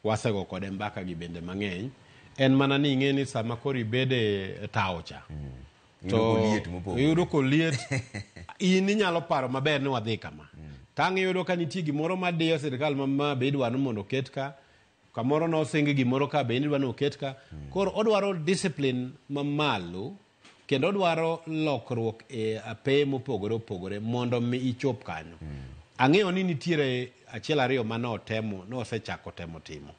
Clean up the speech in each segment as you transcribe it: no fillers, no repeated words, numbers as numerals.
Wasego kode mbaka gi bende mang'eny. En mana ni ing'e ni sama koro ibede e tawo cha, Iyudo koliet mopogore. Iyudo koliet. In inyalo paro maber ni wadhi kama. Tang' iyudo ka nitie gimoro madiyo sirikal ma be idwaro ni mondo oket ka. Kamoro nosingi gimoro ka be idwa ni oket ka. Koro odwaro discipline mamalo kendo odwaro lokruok e ape mopogore opogore mondo mi ichop kanyo. Ang'eyo ni nitiere achiel ariyo ma notemo, nosechako temo timo.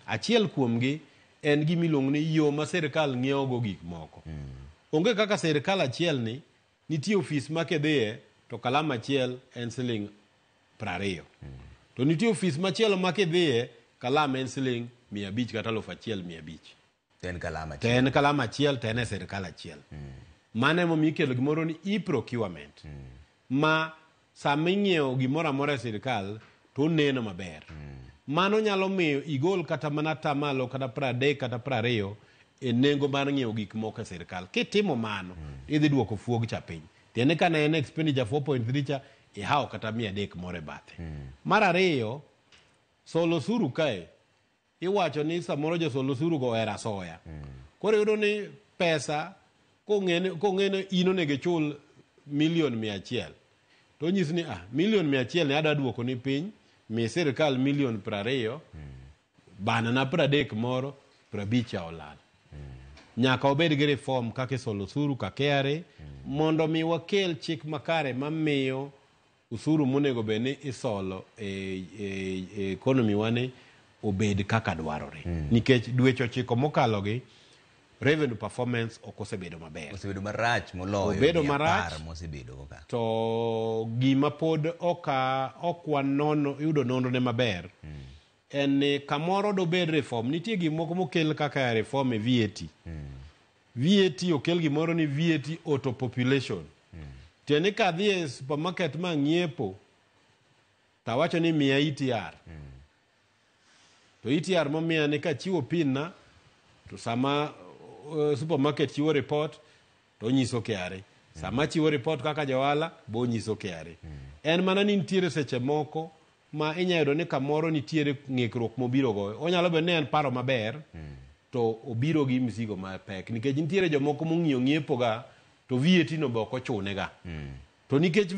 Achiel kuomgi en gima iluongo ni yo ma sirikal ng'iewogo gik moko. Onge kaka sirikal achiel ni nitie ofis ma kidhiye to kalam achiel en siling 20. To nitie ofis machielo ma kidhiye kalam en siling 500 kata 1500. To en kalam To achiel. en kalam achiel to en e sirikal achiel. Mano emomiyo ikelo gimoro ni e-procurement. Ma sama ing'iewo gimoro amora e sirikal to oneno maber. Mano nyalo miyo igol kata mana atamalo kata 30 kata 20 e nengo mar ng'iewo gik moko e sirikal. Kitimo mano, idhi duoko fuog cha piny. Tiende ka ne en expenditure 4.3 cha, ihawo kata 300 moro e bathe. Mar ariyo, solo osuru kae, iwacho ni samoro josol osuru go ohero asoya. Koro iyudo ni pesa kong'e ni in onego ichul milion 100. To onyisi ni milion 100 ni adwa duoko ni piny, mi sirikal milion 20, banana 30 moro, 50 cha olal. Nyaka wabed gi reform kaka isolo osuru ka KRA, mondo mi wakel chik makare mamiyo osuru monego bed ni isolo e economy wani obed kaka dwarore. Nikech dweche 9 mokalogi, revenue performance ok osebedo maber. Osebedo marach moloyo Obedo mia marach. apar mosebedo go ka. To gima pod ok wanono, yudo nonro ne maber, en ni kamoro dobed reform. Nitie gik moko mokel kaka reform e VAT. VAT okel gimoro ni VAT auto population. Tiende ni kadhi e supermarket ma ng'iepo, tawacho ni miya ETR. To ETR momiya ni kachiwo pin na, to sama supermarket chiwo report, to onyiso KRA. Sama chiwo report kaka johala, bo onyiso KRA. En mana ni nitiere seche moko ma inyalo yudo ni kamoro nitiere ng'ikruok mobiro go. Onyalo bedo ni en paro maber, to obiro gi mzigo mapek. Nikech nitiere jomoko mong'iyo ng'iepo ga, to VAT no be ok ochune ga. To nikech